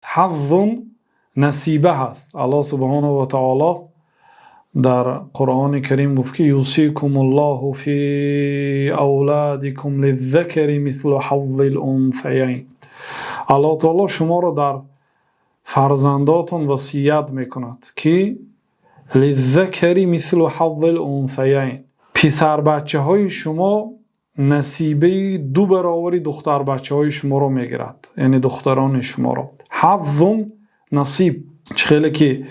Ҳазз насиба ҳаст. Аллоҳ субҳонаҳу ва таъоло дар Қуръони Карим гуфт, ки: يوصيكم الله في أولادكم للذكر مثل حظ الأنثيين. Аллоҳ таъоло шуморо дар фарзандотон васият мекунад, ки للذكر مثل حظ الأنثيين, писарбачаҳои шумо насибаи ду баробари духтарбачаҳои шуморо мегирад, яъне духтарони шуморо. Ҳазз насиб. Чӣ хеле ки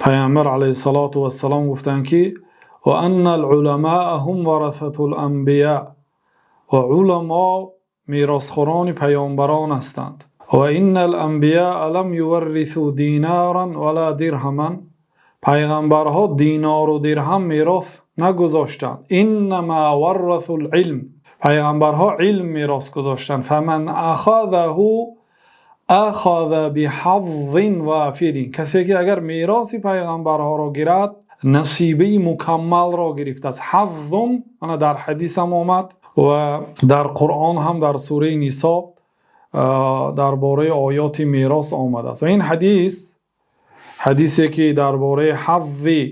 Паёмбар алайҳиссалоту вассалом гуфтанд, ки وأن العلماء هم ورثة الأنبياء, ва уламо меросхӯрони паёмбарон ҳастанд. وإن الأنبياء لم يورثوا دينارا ولا درهما, пайғамбарҳо динору дирҳам мерос нагузоштанд. إنما ورثوا العلم, пайғамбарҳо илм мерос гузоштанд. فمن أخذه أخذ بحظ وافر, касе ки агар мероси пайғамбарҳоро гирад, насибаи мукаммалро гирифтааст. Ҳазз ана дар ҳадисам омад ва дар Қуръон ҳам дар сураи Нисо дар бораи оёти мерос омадааст. Ва ин ҳадис, ҳадисе ки дар бораи ҳаззи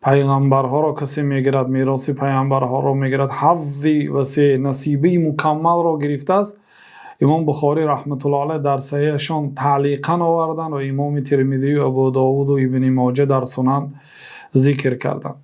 пайғамбарҳоро касе мегирад, мероси пайғамбарҳоро мегирад, ҳаззи васеъ, насибаи мукаммалро гирифтааст, Имом Бухорӣ раҳматуллоҳ алайҳ дар саҳеҳашон таълиқан оварданд ва Имоми Термизию Абу Довуду Ибни Моҷа дар Сунан зикр карданд.